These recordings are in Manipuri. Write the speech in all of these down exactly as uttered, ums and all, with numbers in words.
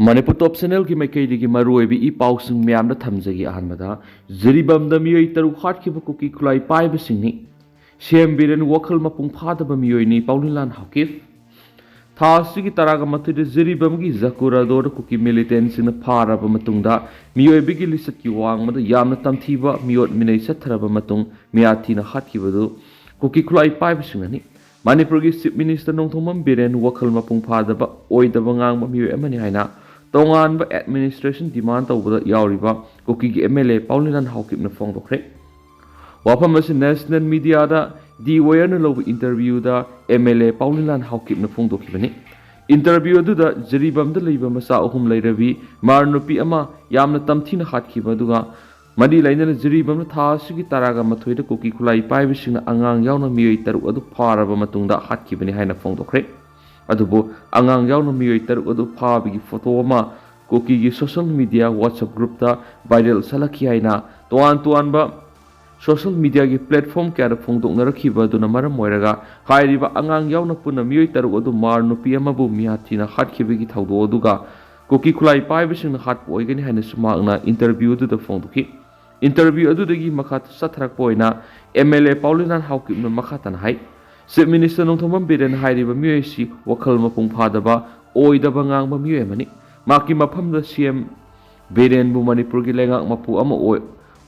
ꯃꯅꯤꯄꯨꯔ ꯇꯣꯞ ꯆꯦꯅꯦꯜꯒꯤ ꯃꯥꯏꯀꯩꯗꯒꯤ ꯃꯔꯨꯑꯣꯏꯕ ꯏ ꯄꯥꯎꯁꯤꯡ ꯃꯌꯥꯝꯗ ꯊꯝꯖꯒꯦ꯫ ꯑꯍꯥꯟꯕꯗ, ꯖꯤꯔꯤꯕꯥꯝꯗ ꯃꯤꯑꯣꯏ ꯇꯔꯨꯛ ꯍꯥꯠꯈꯤꯕ ꯀꯨꯀꯤ ꯈꯨꯠꯂꯥꯏ ꯄꯥꯏꯕꯁꯤꯡꯅꯤ꯫ ꯁꯤ ꯑꯦꯝ ꯕꯤꯔꯦꯟ ꯋꯥꯈꯜ ꯃꯄꯨꯡ ꯐꯥꯗꯕ ꯃꯤꯑꯣꯏꯅꯤ ꯄꯥꯎꯂꯤꯂꯥꯟ ꯍꯥꯎꯀꯤꯞ꯫ ꯊꯥ ꯑꯁꯤꯒꯤ ꯇꯔꯥꯒ ꯃꯥꯊꯣꯏꯗ ꯖꯤꯔꯤꯕꯥꯝꯒꯤ ꯖꯀꯨꯔꯥꯗꯣꯔꯗ ꯀꯨꯀꯤ ꯃꯤꯂꯤꯇꯦꯟꯁꯤꯡꯅ ꯐꯥꯔꯕ ꯃꯇꯨꯡꯗ, ꯃꯤꯑꯣꯏꯕꯒꯤ ꯂꯤꯆꯠꯀꯤ ꯋꯥꯡꯃꯗ ꯌꯥꯝꯅ ꯇꯝꯊꯤꯕ ꯃꯤꯑꯣꯠ ꯃꯤꯅꯩ ꯆꯠꯊꯔꯕ ꯃꯇꯨꯡ, ꯃꯤꯌꯥꯊꯤꯅ ꯍꯥꯠꯈꯤꯕꯗꯨ ꯀꯨꯀꯤ ꯈꯨꯠꯂꯥꯏ ꯄꯥꯏꯕꯁꯤꯡꯅꯅꯤ꯫ ꯃꯅꯤꯄꯨꯔꯒꯤ ꯆꯤꯐ ꯃꯤꯅꯤꯁꯇꯔ ꯅꯣꯡꯊꯣꯝꯕꯝ ꯕꯤꯔꯦꯟ ꯋꯥꯈꯜ ꯃꯄꯨꯡ ꯐꯥꯗꯕ, ꯑꯣꯏꯗꯕ ꯉꯥꯡꯕ ꯃꯤꯑꯣꯏ ꯑꯃꯅꯤ ꯍꯥꯏꯅ ꯇꯣꯉꯥꯟꯕ ꯑꯦꯗꯃꯤꯅꯤꯁꯇ꯭ꯔꯦꯁꯟ ꯗꯤꯃꯥꯟ ꯇꯧꯕꯗ ꯌꯥꯎꯔꯤꯕ ꯀꯨꯀꯤꯒꯤ ꯑꯦꯝ ꯑꯦꯜ ꯑꯦ ꯄꯥꯎꯂꯤꯂꯥꯟ ꯍꯥꯎꯀꯤꯞꯅ ꯐꯣꯡꯗꯣꯛꯈ꯭ꯔꯦ꯫ ꯋꯥꯐꯝ ꯑꯁꯤ ꯅꯦꯁꯅꯦꯜ ꯃꯤꯗꯤꯌꯥꯗ ꯗꯤ ꯋꯦꯌꯔꯅ ꯂꯧꯕ ꯏꯟꯇꯔꯚ꯭ꯌꯨꯗ ꯑꯦꯝ ꯑꯦꯜ ꯑꯦ ꯄꯥꯎꯂꯤꯂꯥꯟ ꯍꯥꯎꯀꯤꯞꯅ ꯐꯣꯡꯗꯣꯛꯈꯤꯕꯅꯤ꯫ ꯏꯟꯇꯔꯚ꯭ꯌꯨ ꯑꯗꯨꯗ ꯖꯤꯔꯤꯕꯥꯝꯗ ꯂꯩꯕ ꯃꯆꯥ ꯑꯍꯨꯝ ꯂꯩꯔꯕꯤ ꯃꯥꯔ ꯅꯨꯄꯤ ꯑꯃ ꯌꯥꯝꯅ ꯇꯝꯊꯤꯅ ꯍꯥꯠꯈꯤꯕ, ꯑꯗꯨꯒ ꯃꯔꯤ ꯂꯩꯅꯅ ꯖꯤꯔꯤꯕꯥꯝꯅ ꯊꯥ ꯑꯁꯤꯒꯤ ꯇꯔꯥꯒ ꯃꯥꯊꯣꯏꯗ ꯀꯨꯀꯤ ꯈꯨꯠꯂꯥꯏ ꯄꯥꯏꯕꯁꯤꯡꯅ ꯑꯉꯥꯡ ꯌꯥꯎꯅ ꯃꯤꯑꯣꯏ ꯇꯔꯨꯛ ꯑꯗꯨ ꯐꯥꯔꯕ ꯃꯇꯨꯡꯗ ꯍꯥꯠꯈꯤꯕꯅꯤ ꯍꯥꯏꯅ ꯐꯣꯡꯗꯣꯛꯈ꯭ꯔꯦ꯫ ꯑꯗꯨꯕꯨ ꯑꯉꯥꯡ ꯌꯥꯎꯅ ꯃꯤꯑꯣꯏ ꯇꯔꯨꯛ ꯑꯗꯨ ꯐꯥꯕꯒꯤ ꯐꯣꯇꯣ ꯑꯃ ꯀꯨꯀꯤꯒꯤ ꯁꯣꯁꯤꯌꯦꯜ ꯃꯤꯗꯤꯌꯥ WhatsApp ꯒ꯭ꯔꯨꯞꯇ ꯚꯥꯏꯔꯦꯜ ꯆꯠꯂꯛꯈꯤ ꯍꯥꯏꯅ ꯇꯣꯉꯥꯟ ꯇꯣꯉꯥꯟꯕ ꯁꯣꯁꯤꯌꯦꯜ ꯃꯤꯗꯤꯌꯥꯒꯤ ꯄ꯭ꯂꯦꯠꯐꯣꯔꯝ ꯀꯌꯥꯗ ꯐꯣꯡꯗꯣꯛꯅꯔꯛꯈꯤꯕ ꯑꯗꯨꯅ ꯃꯔꯝ ꯑꯣꯏꯔꯒ, ꯍꯥꯏꯔꯤꯕ ꯑꯉꯥꯡ ꯌꯥꯎꯅ ꯄꯨꯟꯅ ꯃꯤꯑꯣꯏ ꯇꯔꯨꯛ ꯑꯗꯨ ꯃꯥꯔ ꯅꯨꯄꯤ ꯑꯃꯕꯨ ꯃꯤꯌꯥꯊꯤꯅ ꯍꯥꯠꯈꯤꯕꯒꯤ ꯊꯧꯗꯣꯛ ꯑꯗꯨꯒ ꯀꯨꯀꯤ ꯈꯨꯠꯂꯥꯏ ꯄꯥꯏꯕꯁꯤꯡꯅ ꯍꯥꯠꯄ ꯑꯣꯏꯒꯅꯤ ꯍꯥꯏꯅꯁꯨ ꯃꯍꯥꯛꯅ ꯏꯟꯇꯔꯚ꯭ꯌꯨ ꯑꯗꯨꯗ ꯐꯣꯡꯗꯣꯛꯈꯤ꯫ ꯏꯟꯇꯔꯚ꯭ꯌꯨ ꯑꯗꯨꯗꯒꯤ ꯃꯈꯥ ꯆꯠꯊꯔꯛꯄ ꯑꯣꯏꯅ ꯑꯦꯝ ꯑꯦꯜ ꯑꯦ ꯄꯥꯎꯂꯤꯂꯥꯟ ꯍꯥꯎꯀꯤꯞꯅ ꯃꯈꯥ ꯇꯥꯅ ꯍꯥꯏ, ꯆꯤꯐ ꯃꯤꯅꯤꯁꯇꯔ ꯅꯣꯡꯊꯣꯝꯕꯝ ꯕꯤꯔꯦꯟ ꯍꯥꯏꯔꯤꯕ ꯃꯤꯑꯣꯏ ꯑꯁꯤ ꯋꯥꯈꯜ ꯃꯄꯨꯡ ꯐꯥꯗꯕ, ꯑꯣꯏꯗꯕ ꯉꯥꯡꯕ ꯃꯤꯑꯣꯏ ꯑꯃꯅꯤ꯫ ꯃꯍꯥꯛꯀꯤ ꯃꯐꯝꯗ ꯁꯤ ꯑꯦꯝ ꯕꯤꯔꯦꯟꯕꯨ ꯃꯅꯤꯄꯨꯔꯒꯤ ꯂꯩꯉꯥꯛ ꯃꯄꯨ ꯑꯃ ꯑꯣꯏ-,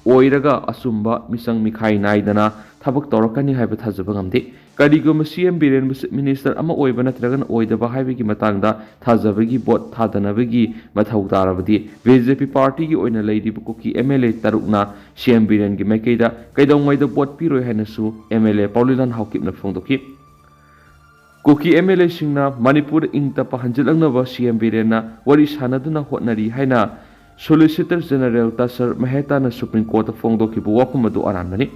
ꯑꯣꯏꯔꯒ ꯑꯆꯨꯝꯕ ꯃꯤꯆꯪ ꯃꯤꯈꯥꯏ ꯅꯥꯏꯗꯅ ꯊꯕꯛ ꯇꯧꯔꯛꯀꯅꯤ ꯍꯥꯏꯕ ꯊꯥꯖꯕ ꯉꯝꯗꯦ꯫ ꯀꯔꯤꯒꯨꯝꯕ ꯁꯤ ꯑꯦꯝ ꯕꯤꯔꯦꯟꯕꯨ ꯆꯤꯐ ꯃꯤꯅꯤꯁꯇꯔ ꯑꯃ ꯑꯣꯏꯕ ꯅꯠꯇ꯭ꯔꯒꯅ ꯑꯣꯏꯗꯕ ꯍꯥꯏꯕꯒꯤ ꯃꯇꯥꯡꯗ ꯊꯥꯖꯕꯒꯤ ꯚꯣꯠ ꯊꯥꯗꯅꯕꯒꯤ ꯃꯊꯧ ꯇꯥꯔꯕꯗꯤ, ꯕꯤ ꯖꯦ ꯄꯤ ꯄꯥꯔꯇꯤꯒꯤ ꯑꯣꯏꯅ ꯂꯩꯔꯤꯕ ꯀꯨꯀꯤ ꯑꯦꯝ ꯑꯦꯜ ꯑꯦ ꯇꯔꯨꯛꯅ ꯁꯤ ꯑꯦꯝ ꯕꯤꯔꯦꯟꯒꯤ ꯃꯥꯏꯀꯩꯗ ꯀꯩꯗꯧꯉꯩꯗ ꯚꯣꯠ ꯄꯤꯔꯣꯏ ꯍꯥꯏꯅꯁꯨ ꯑꯦꯝ ꯑꯦꯜ ꯑꯦ ꯄꯥꯎꯂꯤꯂꯥꯟ ꯍꯥꯎꯀꯤꯞꯅ ꯐꯣꯡꯗꯣꯛꯈꯤ꯫ ꯀꯨꯀꯤ ꯑꯦꯝ ꯑꯦꯜ ꯑꯦꯁꯤꯡꯅ ꯃꯅꯤꯄꯨꯔꯗ ꯏꯪ ꯇꯞꯄ ꯍꯟꯖꯤꯜꯂꯛꯅꯕ ꯁꯤ ꯑꯦꯝ ꯕꯤꯔꯦꯟꯅ ꯋꯥꯔꯤ ꯁꯥꯟꯅꯗꯨꯅ ꯍꯣꯠꯅꯔꯤ ꯍꯥꯏꯅ ꯁꯣꯂꯤꯁꯤꯇꯔ ꯖꯦꯅꯔꯦꯜ ꯇꯁꯔ ꯃꯦꯍꯇꯥꯅ ꯁꯨꯄ꯭ꯔꯤꯝ ꯀꯣꯔꯠꯇ ꯐꯣꯡꯗꯣꯛꯈꯤꯕ ꯋꯥꯐꯝ ꯑꯗꯨ ꯑꯔꯥꯟꯕꯅꯤ꯫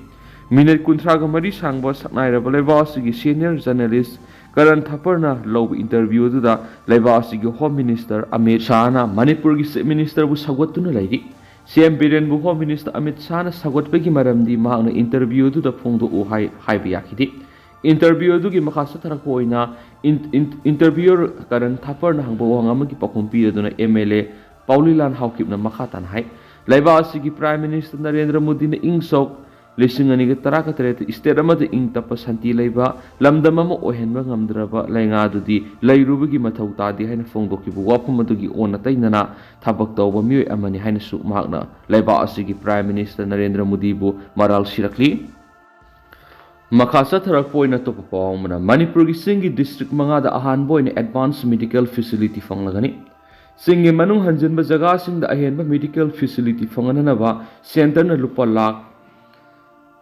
ꯃꯤꯅꯠ ꯀꯨꯟꯊ꯭ꯔꯥꯒ ꯃꯔꯤ ꯁꯥꯡꯕ ꯁꯛꯅꯥꯏꯔꯕ ꯂꯩꯕꯥꯛ ꯑꯁꯤꯒꯤ ꯁꯦꯅꯤꯌꯔ ꯖꯔꯅꯦꯂꯤꯁ ꯀꯔꯟ ꯊꯥꯄꯔꯅ ꯂꯧꯕ ꯏꯟꯇꯔꯚ꯭ꯌꯨ ꯑꯗꯨꯗ ꯂꯩꯕꯥꯛ ꯑꯁꯤꯒꯤ ꯍꯣꯝ ꯃꯤꯅꯤꯁꯇꯔ ꯑꯃꯤꯠ ꯁꯥꯍꯅ ꯃꯅꯤꯄꯨꯔꯒꯤ ꯆꯤꯐ ꯃꯤꯅꯤꯁꯇꯔꯕꯨ ꯁꯧꯒꯠꯇꯨꯅ ꯂꯩꯔꯤ꯫ ꯁꯤ ꯑꯦꯝ ꯕꯤꯔꯦꯟꯕꯨ ꯍꯣꯝ ꯃꯤꯅꯤꯁꯇꯔ ꯑꯃꯤꯠ ꯁꯥꯍꯅ ꯁꯧꯒꯠꯄꯒꯤ ꯃꯔꯝꯗꯤ ꯃꯍꯥꯛꯅ ꯏꯟꯇꯔꯚ꯭ꯌꯨ ꯑꯗꯨꯗ ꯐꯣꯡꯗꯣꯛꯎ ꯍꯥꯏ-, ꯍꯥꯏꯕ ꯌꯥꯈꯤꯗꯦ꯫ Interview ꯑꯗꯨꯒꯤ ꯃꯈꯥ ꯆꯠꯊꯔꯛꯄ ꯑꯣꯏꯅ in- in- interviewer ꯀꯔꯟ ꯊꯥꯄꯔꯅ ꯍꯪꯕ ꯋꯥꯍꯪ ꯑꯃꯒꯤ ꯄꯥꯎꯈꯨꯝ ꯄꯤꯔꯗꯨꯅ M L A ꯄꯥꯎꯂꯤꯂꯥꯟ ꯍꯥꯎꯀꯤꯞꯅ ꯃꯈꯥ ꯇꯥꯅ ꯍꯥꯏ, ꯂꯩꯕꯥꯛ ꯑꯁꯤꯒꯤ Prime Minister ꯅꯔꯦꯟꯗ꯭ꯔ ꯃꯣꯗꯤꯅ ꯏꯪ ꯁꯣꯛ ꯂꯤꯁꯤꯡ ꯑꯅꯤꯒ ꯇꯔꯥꯒ ꯇꯔꯦꯠꯇ state ꯑꯃꯗ ꯏꯪ ꯇꯞꯄ ꯁꯥꯟꯇꯤ ꯂꯩꯕ ꯂꯝꯗꯝ ꯑꯃ ꯑꯣꯏꯍꯟꯕ ꯉꯝꯗ꯭ꯔꯕ ꯂꯩꯉꯥꯛ ꯑꯗꯨꯗꯤ ꯂꯩꯔꯨꯕꯒꯤ ꯃꯊꯧ ꯇꯥꯗꯦ ꯍꯥꯏꯅ ꯐꯣꯡꯗꯣꯛꯈꯤꯕ ꯋꯥꯐꯝ ꯑꯗꯨꯒꯤ ꯑꯣꯟꯅ ꯇꯩꯅꯅ ꯊꯕꯛ ꯇꯧꯕ ꯃꯤꯑꯣꯏ ꯑꯃꯅꯤ ꯍꯥꯏꯅꯁꯨ ꯃꯍꯥꯛꯅ ꯂꯩꯕꯥꯛ ꯑꯁꯤꯒꯤ Prime Minister ꯅꯔꯦꯟꯗ꯭ꯔ ꯃꯣꯗꯤꯕꯨ ꯃꯔꯥꯜ ꯁꯤꯔꯛꯂꯤ꯫ ꯃꯈꯥ ꯆꯠꯊꯔꯛꯄ ꯑꯣꯏꯅ ꯑꯇꯣꯞꯄ ꯄꯥꯎ ꯑꯃꯅ, ꯃꯅꯤꯄꯨꯔꯒꯤ ꯆꯤꯡꯒꯤ district ꯃꯉꯥꯗ ꯑꯍꯥꯟꯕ ꯑꯣꯏꯅ advance medical facility ꯐꯪꯂꯒꯅꯤ꯫ ꯆꯤꯡꯒꯤ ꯃꯅꯨꯡ ꯍꯟꯖꯤꯟꯕ ꯖꯒꯥꯁꯤꯡꯗ ꯑꯍꯦꯟꯕ medical facility ꯐꯪꯍꯟꯅꯅꯕ centreꯅ ꯂꯨꯄꯥ ꯂꯥꯈ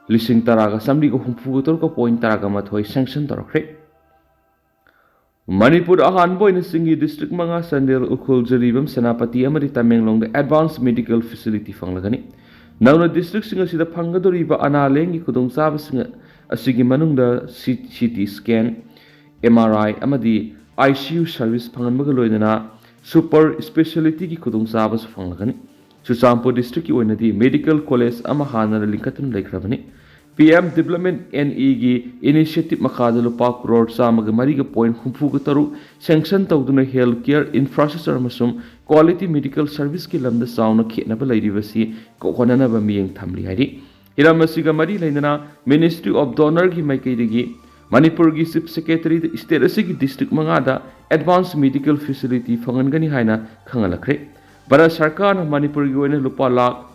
ꯂꯤꯁꯤꯡ ꯇꯔꯥꯒ ꯆꯥꯃꯔꯤꯒ ꯍꯨꯝꯐꯨꯒ ꯇꯔꯨꯛꯀ point ꯇꯔꯥꯒ ꯃꯥꯊꯣꯏ sanction ꯇꯧꯔꯛꯈ꯭ꯔꯦ꯫ ꯃꯅꯤꯄꯨꯔꯗ ꯑꯍꯥꯟꯕ ꯑꯣꯏꯅ ꯆꯤꯡꯒꯤ district ꯃꯉꯥ, ꯆꯥꯟꯗꯦꯜ, ꯎꯈ꯭ꯔꯨꯜ, ꯖꯤꯔꯤꯕꯥꯝ, ꯁꯦꯅꯥꯄꯇꯤ ꯑꯃꯗꯤ ꯇꯃꯦꯡꯂꯣꯡꯗ advance medical facility ꯐꯪꯂꯒꯅꯤ꯫ ꯅꯧꯅ districtꯁꯤꯡ ꯑꯁꯤꯗ ꯐꯪꯒꯗꯧꯔꯤꯕ ꯑꯅꯥ ꯂꯥꯌꯦꯡꯒꯤ ꯈꯨꯗꯣꯡꯆꯥꯕꯁꯤꯡ ꯑꯁꯤꯒꯤ ꯃꯅꯨꯡꯗ C- CT scan, MRI ꯑꯃꯗꯤ ICU service ꯐꯪꯍꯟꯕꯒ ꯂꯣꯏꯅꯅ super specialityꯒꯤ ꯈꯨꯗꯣꯡꯆꯥꯕꯁꯨ ꯐꯪꯂꯒꯅꯤ꯫ ꯆꯨꯔꯆꯥꯟꯄꯨꯔ districtꯀꯤ ꯑꯣꯏꯅꯗꯤ medical college ꯑꯃ ꯍꯥꯟꯅꯅ ꯂꯤꯡꯈꯠꯇꯨꯅ ꯂꯩꯈ꯭ꯔꯕꯅꯤ꯫ P M Development NEꯒꯤ initiative ꯃꯈꯥꯗ ꯂꯨꯄꯥ ꯀ꯭ꯔꯣꯔ ꯆꯥꯝꯃꯒ ꯃꯔꯤꯒ point ꯍꯨꯝꯐꯨꯒ ꯇꯔꯨꯛ sanction ꯇꯧꯗꯨꯅ health care infrastructure ꯑꯃꯁꯨꯡ quality medical serviceꯀꯤ ꯂꯝꯗ ꯆꯥꯎꯅ ꯈꯦꯠꯅꯕ ꯂꯩꯔꯤꯕꯁꯤ ꯀꯣꯛꯍꯟꯅꯅꯕ ꯃꯤꯠꯌꯦꯡ ꯊꯝꯂꯤ ꯍꯥꯏꯔꯤ꯫ ꯍꯤꯔꯝ ꯑꯁꯤꯒ ꯃꯔꯤ ꯂꯩꯅꯅ Ministry of DoNERꯒꯤ ꯃꯥꯏꯀꯩꯗꯒꯤ ꯃꯅꯤꯄꯨꯔꯒꯤ Chief Secretaryꯗ state ꯑꯁꯤꯒꯤ district ꯃꯉꯥꯗ advance medical facility ꯐꯪꯍꯟꯒꯅꯤ ꯍꯥꯏꯅ ꯈꯪꯍꯜꯂꯛꯈ꯭ꯔꯦ꯫ ꯚꯥꯔꯠ ꯁꯔꯀꯥꯔꯅ ꯃꯅꯤꯄꯨꯔꯒꯤ ꯑꯣꯏꯅ ꯂꯨꯄꯥ ꯂꯥꯈ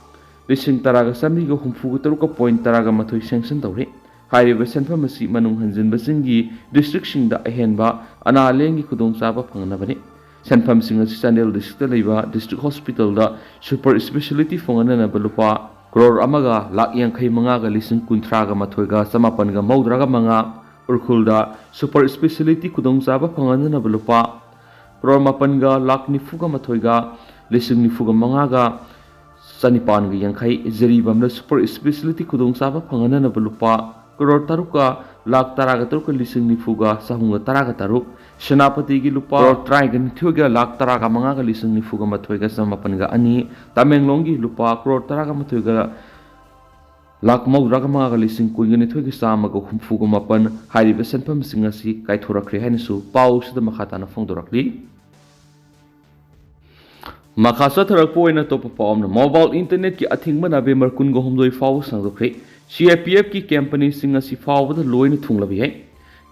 ꯂꯤꯁꯤꯡ ꯇꯔꯥꯒ ꯆꯥꯃꯔꯤꯒ ꯍꯨꯝꯐꯨꯒ ꯇꯔꯨꯛꯀ point ꯇꯔꯥꯒ ꯃꯥꯊꯣꯏ sanction ꯇꯧꯔꯦ꯫ ꯍꯥꯏꯔꯤꯕ ꯁꯦꯟꯐꯝ ꯑꯁꯤ ꯃꯅꯨꯡ ꯍꯟꯖꯤꯟꯕꯁꯤꯡꯒꯤ districtꯁꯤꯡꯗ ꯑꯍꯦꯟꯕ ꯑꯅꯥ ꯂꯥꯌꯦꯡꯒꯤ ꯈꯨꯗꯣꯡꯆꯥꯕ ꯐꯪꯅꯕꯅꯤ꯫ ꯁꯦꯟꯐꯝꯁꯤꯡ ꯑꯁꯤ ꯆꯥꯟꯗꯦꯜ districtꯇ ꯂꯩꯕ district hospitalꯗ super speciality ꯐꯪꯍꯟꯅꯅꯕ ꯂꯨꯄꯥ ꯀ꯭ꯔꯣꯔ ꯑꯃꯒ ꯂꯥꯈ ꯌꯥꯡꯈꯩ ꯃꯉꯥꯒ ꯂꯤꯁꯤꯡ ꯀꯨꯟꯊ꯭ꯔꯥꯒ ꯃꯥꯊꯣꯏꯒ ꯆꯃꯥꯄꯟꯒ ꯃꯧꯗ꯭ꯔꯥꯒ ꯃꯉꯥ, ꯎꯈ꯭ꯔꯨꯜꯗ super speciality ꯈꯨꯗꯣꯡꯆꯥꯕ ꯐꯪꯍꯟꯅꯅꯕ ꯂꯨꯄꯥ ꯀ꯭ꯔꯣꯔ ꯃꯥꯄꯟꯒ ꯂꯥꯈ ꯅꯤꯐꯨꯒ ꯃꯥꯊꯣꯏꯒ ꯂꯤꯁꯤꯡ ꯅꯤꯐꯨꯒ ꯃꯉꯥꯒ ꯆꯅꯤꯄꯥꯟꯒ ꯌꯥꯡꯈꯩ, ꯖꯤꯔꯤꯕꯥꯝꯗ super speciality ꯈꯨꯗꯣꯡꯆꯥꯕ ꯐꯪꯍꯟꯅꯅꯕ ꯂꯨꯄꯥ ꯀ꯭ꯔꯣꯔ ꯇꯔꯨꯛꯀ ꯂꯥꯈ ꯇꯔꯥꯒ ꯇꯔꯨꯛꯀ ꯂꯤꯁꯤꯡ ꯅꯤꯐꯨꯒ ꯆꯍꯨꯝꯒ ꯇꯔꯥꯒ ꯇꯔꯨꯛ, ꯁꯦꯅꯥꯄꯇꯤꯒꯤ ꯂꯨꯄꯥ ꯀ꯭ꯔꯣꯔ ꯇꯔꯥꯒ ꯅꯤꯊꯣꯏꯒ ꯂꯥꯈ ꯇꯔꯥꯒ ꯃꯉꯥꯒ ꯂꯤꯁꯤꯡ ꯅꯤꯐꯨꯒ ꯃꯥꯊꯣꯏꯒ ꯆꯃꯥꯄꯟꯒ ꯑꯅꯤ, ꯇꯃꯦꯡꯂꯣꯡꯒꯤ ꯂꯨꯄꯥ ꯀ꯭ꯔꯣꯔ ꯇꯔꯥꯒ ꯃꯥꯊꯣꯏꯒ ꯂꯥꯈ ꯃꯧꯗ꯭ꯔꯥꯒ ꯃꯉꯥꯒ ꯂꯤꯁꯤꯡ ꯀꯨꯟꯒ ꯅꯤꯊꯣꯏꯒ ꯆꯥꯝꯃꯒ ꯍꯨꯝꯐꯨꯒ ꯃꯥꯄꯟ ꯍꯥꯏꯔꯤꯕ ꯁꯦꯟꯐꯝꯁꯤꯡ ꯑꯁꯤ ꯀꯥꯏꯊꯣꯔꯛꯈ꯭ꯔꯦ ꯍꯥꯏꯅꯁꯨ ꯄꯥꯎ ꯑꯁꯤꯗ ꯃꯈꯥ ꯇꯥꯅ ꯐꯣꯡꯗꯣꯔꯛꯂꯤ꯫ ꯃꯈꯥ ꯆꯠꯊꯔꯛꯄ ꯑꯣꯏꯅ ꯑꯇꯣꯞꯄ ꯄꯥꯎ ꯑꯃꯅ, ꯃꯣꯕꯥꯏꯜ ꯏꯟꯇꯔꯅꯦꯠꯀꯤ ꯑꯊꯤꯡꯕ ꯅꯕꯦꯝꯕꯔ ꯀꯨꯟꯒ ꯍꯨꯝꯗꯣꯏ ꯐꯥꯎꯕ ꯁꯥꯡꯗꯣꯛꯈ꯭ꯔꯦ꯫ ꯁꯤ ꯑꯥꯏ ꯄꯤ ꯑꯦꯐꯀꯤ ꯀꯦꯝꯄꯅꯤꯁꯤꯡ ꯑꯁꯤ ꯐꯥꯎꯕꯗ ꯂꯣꯏꯅ ꯊꯨꯡꯂꯕ ꯌꯥꯏ꯫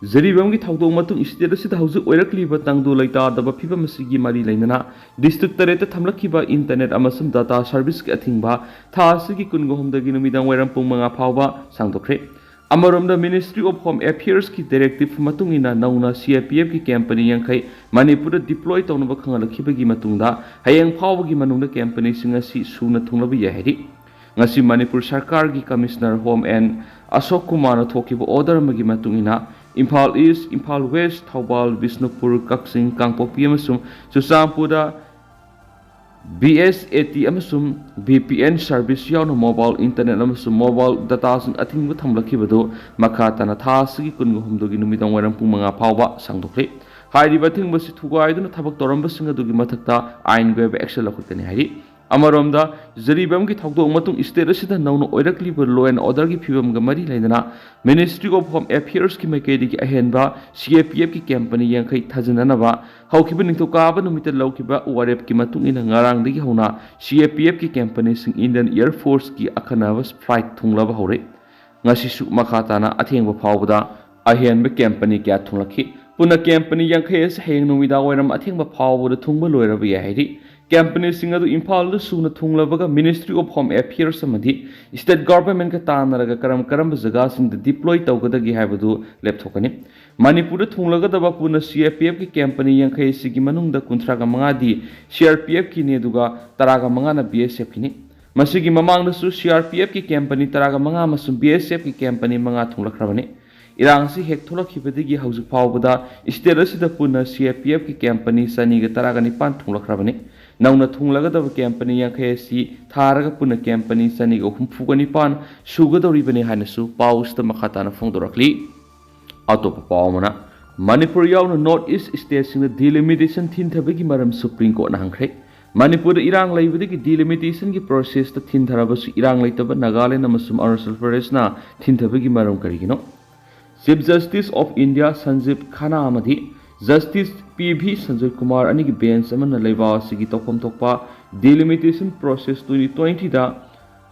ꯖꯔꯤꯕꯥꯝꯒꯤ ꯊꯧꯗꯣꯛ ꯃꯇꯨꯡ ꯁ꯭ꯇꯦꯠ ꯑꯁꯤꯗ ꯍꯧꯖꯤꯛ ꯑꯣꯏꯔꯛꯂꯤꯕ ꯇꯪꯗꯨ ꯂꯩꯇꯥꯗꯕ ꯐꯤꯕꯝ ꯑꯁꯤꯒꯤ ꯃꯔꯤ ꯂꯩꯅꯅ ꯗꯤꯁꯇ꯭ꯔꯤꯛ ꯇꯔꯦꯠꯇ ꯊꯝꯂꯛꯈꯤꯕ ꯏꯟꯇꯔꯅꯦꯠ ꯑꯃꯁꯨꯡ ꯗꯥꯇꯥ ꯁꯔꯚꯤꯁꯀꯤ ꯑꯊꯤꯡꯕ ꯊꯥ ꯑꯁꯤꯒꯤ ꯀꯨꯟꯒ ꯍꯨꯝꯗꯣꯏꯒꯤ ꯅꯨꯃꯤꯗꯥꯡ ꯋꯥꯏꯔꯝ ꯄꯨꯡ ꯃꯉꯥ ꯐꯥꯎꯕ ꯁꯥꯡꯗꯣꯛꯈ꯭ꯔꯦ꯫ ꯑꯃꯔꯣꯝꯗ, ꯃꯤꯅꯤꯁꯇ꯭ꯔꯤ ꯑꯣꯐ ꯍꯣꯝ ꯑꯦꯐꯤꯌꯔꯁꯀꯤ ꯗꯥꯏꯔꯦꯛꯇꯤꯚ ꯃꯇꯨꯡ ꯏꯟꯅ ꯅꯧꯅ ꯁꯤ ꯑꯥꯏ ꯄꯤ ꯑꯦꯐꯀꯤ ꯀꯦꯝꯄꯅꯤ ꯌꯥꯡꯈꯩ ꯃꯅꯤꯄꯨꯔꯗ ꯗꯤꯄ꯭ꯂꯣꯏ ꯇꯧꯅꯕ ꯈꯪꯍꯜꯂꯛꯈꯤꯕꯒꯤ ꯃꯇꯨꯡꯗ ꯍꯌꯦꯡ ꯐꯥꯎꯕꯒꯤ ꯃꯅꯨꯡꯗ ꯀꯦꯝꯄꯅꯤꯁꯤꯡ ꯑꯁꯤ ꯁꯨꯅ ꯊꯨꯡꯂꯕ ꯌꯥꯏ ꯍꯥꯏꯔꯤ꯫ ꯉꯁꯤ ꯃꯅꯤꯄꯨꯔ ꯁꯔꯀꯥꯔꯒꯤ ꯀꯃꯤꯁꯅꯔ ꯍꯣꯝ ꯑꯦꯟ ꯑꯁꯣꯛ ꯀꯨꯃꯥꯔꯅ ꯊꯣꯛꯈꯤꯕ ꯑꯣꯔꯗꯔ ꯑꯃꯒꯤ ꯃꯇꯨꯡ ꯏꯟꯅ ꯏꯝꯐꯥꯜ ꯏꯁ, ꯏꯝꯐꯥꯜ ꯋꯦꯁ, ꯊꯧꯕꯥꯜ, ꯕꯤꯁꯅꯨꯄꯨꯔ, ꯀꯛꯆꯤꯡ, ꯀꯥꯡꯄꯣꯛꯄꯤ ꯑꯃꯁꯨꯡ ꯆꯨꯔꯆꯥꯟꯄꯨꯔꯗ ꯕꯤ ꯑꯦꯁ ꯑꯦ ꯇꯤ ꯑꯃꯁꯨꯡ ꯚꯤ ꯄꯤ ꯑꯦꯟ ꯁꯔꯚꯤꯁ ꯌꯥꯎꯅ ꯃꯣꯕꯥꯏꯜ ꯏꯟꯇꯔꯅꯦꯠ ꯑꯃꯁꯨꯡ ꯃꯣꯕꯥꯏꯜ ꯗꯇꯥꯁꯤꯡ ꯑꯊꯤꯡꯕ ꯊꯝꯂꯛꯈꯤꯕꯗꯨ ꯃꯈꯥ ꯇꯥꯅ ꯊꯥ ꯑꯁꯤꯒꯤ ꯀꯨꯟꯒ ꯍꯨꯝꯗꯣꯏꯒꯤ ꯅꯨꯃꯤꯗꯥꯡ ꯋꯥꯏꯔꯝ ꯄꯨꯡ ꯃꯉꯥ ꯐꯥꯎꯕ ꯁꯥꯡꯗꯣꯛꯈ꯭ꯔꯦ꯫ ꯍꯥꯏꯔꯤꯕ ꯑꯊꯤꯡꯕꯁꯤ ꯊꯨꯒꯥꯏꯗꯨꯅ ꯊꯕꯛ ꯇꯧꯔꯝꯕꯁꯤꯡ ꯑꯗꯨꯒꯤ ꯃꯊꯛꯇ ꯑꯥꯏꯟꯒꯤ ꯑꯣꯏꯕ ꯑꯦꯛꯁꯟ ꯂꯧꯈꯠꯀꯅꯤ ꯍꯥꯏꯔꯤ꯫ ꯑꯃꯔꯣꯝꯗ, ꯖꯔꯤꯕꯥꯝꯒꯤ ꯊꯧꯗꯣꯛ ꯃꯇꯨꯡ ꯁ꯭ꯇꯦꯠ ꯑꯁꯤꯗ ꯅꯧꯅ ꯑꯣꯏꯔꯛꯂꯤꯕ law and orderꯒꯤ ꯐꯤꯕꯝꯒ ꯃꯔꯤ ꯂꯩꯅꯅ ꯃꯤꯅꯤꯁꯇ꯭ꯔꯤ ꯑꯣꯐ ꯍꯣꯝ ꯑꯦꯐꯤꯌꯔꯁꯀꯤ ꯃꯥꯏꯀꯩꯗꯒꯤ ꯑꯍꯦꯟꯕ ꯁꯤ ꯑꯥꯏ ꯄꯤ ꯑꯦꯐꯀꯤ ꯀꯦꯝꯄꯅꯤ ꯌꯥꯡꯈꯩ ꯊꯥꯖꯤꯟꯅꯅꯕ ꯍꯧꯈꯤꯕ ꯅꯤꯡꯊꯧꯀꯥꯕ ꯅꯨꯃꯤꯠꯇ ꯂꯧꯈꯤꯕ ꯋꯥꯔꯦꯞꯀꯤ ꯃꯇꯨꯡ ꯏꯟꯅ ꯉꯔꯥꯡꯗꯒꯤ ꯍꯧꯅ C I P ꯑꯦꯐꯀꯤ ꯀꯦꯝꯄꯅꯤꯁꯤꯡ Indian air ꯐꯣꯔꯁꯀꯤ ꯑꯈꯟꯅꯕ ꯐ꯭ꯂꯥꯏꯠ ꯊꯨꯡꯂꯕ ꯍꯧꯔꯦ꯫ ꯉꯁꯤꯁꯨ ꯃꯈꯥ ꯇꯥꯅ ꯑꯊꯦꯡꯕ ꯐꯥꯎꯕꯗ ꯑꯍꯦꯟꯕ ꯀꯦꯝꯄꯅꯤ ꯀꯌꯥ ꯊꯨꯡꯂꯛꯈꯤ꯫ ꯄꯨꯟꯅ ꯀꯦꯝꯄꯅꯤ ꯌꯥꯡꯈꯩ ꯑꯁꯤ ꯍꯌꯦꯡ ꯅꯨꯃꯤꯗꯥꯡ ꯋꯥꯏꯔꯝ ꯑꯊꯦꯡꯕ ꯐꯥꯎꯕꯗ ꯊꯨꯡꯕ ꯂꯣꯏꯔꯕ ꯌꯥꯏ ꯍꯥꯏꯔꯤ꯫ ꯀꯦꯝꯄꯅꯤꯁꯤꯡ ꯑꯗꯨ ꯏꯝꯐꯥꯜꯗ ꯁꯨꯅ ꯊꯨꯡꯂꯕꯒ ꯃꯤꯅꯤꯁꯇ꯭ꯔꯤ ꯑꯣꯐ ꯍꯣꯝ ꯑꯦꯐꯤꯌꯔꯁ ꯑꯃꯗꯤ ꯁ꯭ꯇꯦꯠ ꯒꯚꯔꯟꯃꯦꯟꯠꯀ ꯇꯥꯟꯅꯔꯒ ꯀꯔꯝ ꯀꯔꯝꯕ ꯖꯒꯥꯁꯤꯡꯗ ꯗꯤꯄ꯭ꯂꯣꯏ ꯇꯧꯒꯗꯒꯦ ꯍꯥꯏꯕꯗꯨ ꯂꯦꯞꯊꯣꯛꯀꯅꯤ꯫ ꯃꯅꯤꯄꯨꯔꯗ ꯊꯨꯡꯂꯒꯗꯕ ꯄꯨꯟꯅ ꯁꯤ ꯑꯥꯏ ꯄꯤ ꯑꯦꯐꯀꯤ ꯀꯦꯝꯄꯅꯤ ꯌꯥꯡꯈꯩ ꯑꯁꯤꯒꯤ ꯃꯅꯨꯡꯗ ꯀꯨꯟꯊ꯭ꯔꯥꯒ ꯃꯉꯥꯗꯤ ꯁꯤ ꯑꯥꯔ ꯄꯤ ꯑꯦꯐꯀꯤꯅꯤ, ꯑꯗꯨꯒ ꯇꯔꯥꯒ ꯃꯉꯥꯅ ꯕꯤ ꯑꯦꯁ ꯑꯦꯐꯀꯤꯅꯤ꯫ ꯃꯁꯤꯒꯤ ꯃꯃꯥꯡꯗꯁꯨ ꯁꯤ ꯑꯥꯔ ꯄꯤ ꯑꯦꯐꯀꯤ ꯀꯦꯝꯄꯅꯤ ꯇꯔꯥꯒ ꯃꯉꯥ ꯑꯃꯁꯨꯡ ꯕꯤ ꯑꯦꯁ ꯑꯦꯐꯀꯤ ꯀꯦꯝꯄꯅꯤ ꯃꯉꯥ ꯊꯨꯡꯂꯛꯈ꯭ꯔꯕꯅꯤ꯫ ꯏꯔꯥꯡ ꯑꯁꯤ ꯍꯦꯛ ꯊꯣꯛꯂꯛꯈꯤꯕꯗꯒꯤ ꯍꯧꯖꯤꯛ ꯐꯥꯎꯕꯗ ꯁ꯭ꯇꯦꯠ ꯑꯁꯤꯗ ꯄꯨꯟꯅ ꯁꯤ ꯑꯥꯏ ꯄꯤ ꯑꯦꯐꯀꯤ ꯀꯦꯝꯄꯅꯤ ꯆꯅꯤꯒ ꯇꯔꯥꯒ ꯅꯤꯄꯥꯟ ꯊꯨꯡꯂꯛꯈ꯭ꯔꯕꯅꯤ꯫ ꯅꯧꯅ ꯊꯨꯡꯂꯒꯗꯕ ꯀꯦꯝꯄꯅꯤ ꯌꯥꯡꯈꯩ ꯑꯁꯤ ꯊꯥꯔꯒ ꯄꯨꯟꯅ ꯀꯦꯝꯄꯅꯤ ꯆꯅꯤꯒ ꯍꯨꯝꯐꯨꯒ ꯅꯤꯄꯥꯟ ꯁꯨꯒꯗꯧꯔꯤꯕꯅꯤ ꯍꯥꯏꯅꯁꯨ ꯄꯥꯎ ꯑꯁꯤꯗ ꯃꯈꯥ ꯇꯥꯅ ꯐꯣꯡꯗꯣꯔꯛꯂꯤ꯫ ꯑꯇꯣꯞꯄ ꯄꯥꯎ ꯑꯃꯅ, ꯃꯅꯤꯄꯨꯔ ꯌꯥꯎꯅ ꯅꯣꯔꯠ ꯏꯁ ꯁ꯭ꯇꯦꯠꯁꯤꯡꯗ ꯗꯤꯂꯤꯃꯤꯇꯦꯁꯟ ꯊꯤꯟꯊꯕꯒꯤ ꯃꯔꯝ ꯁꯨꯄ꯭ꯔꯤꯝ ꯀꯣꯔꯠꯅ ꯍꯪꯈ꯭ꯔꯦ꯫ ꯃꯅꯤꯄꯨꯔꯗ ꯏꯔꯥꯡ ꯂꯩꯕꯗꯒꯤ ꯗꯤꯂꯤꯃꯤꯇꯦꯁꯟꯒꯤ ꯄ꯭ꯔꯣꯁꯦꯁꯇ ꯊꯤꯟꯊꯔꯕꯁꯨ ꯏꯔꯥꯡ ꯂꯩꯇꯕ ꯅꯥꯒꯥꯂꯦꯟ ꯑꯃꯁꯨꯡ ꯑꯔꯨꯅꯥꯆꯜ ꯄ꯭ꯔꯗꯦꯁꯅ ꯊꯤꯟꯊꯕꯒꯤ ꯃꯔꯝ ꯀꯔꯤꯒꯤꯅꯣ? Chief justice of India ꯁꯟꯖꯤꯕ Khanna ꯑꯃꯗꯤ justice P V Sanjoy Kumar ꯑꯅꯤꯒꯤ ꯕꯦꯟꯆ ꯑꯃꯅ ꯂꯩꯕꯥꯛ ꯑꯁꯤꯒꯤ ꯇꯧꯐꯝ ꯊꯣꯛꯄ ꯗꯤꯂꯤꯃꯤꯇꯦꯁꯟ ꯄ꯭ꯔꯣꯁꯦꯁ ꯇ꯭ꯋꯦꯟꯇꯤ ꯇ꯭ꯋꯦꯟꯇꯤꯗ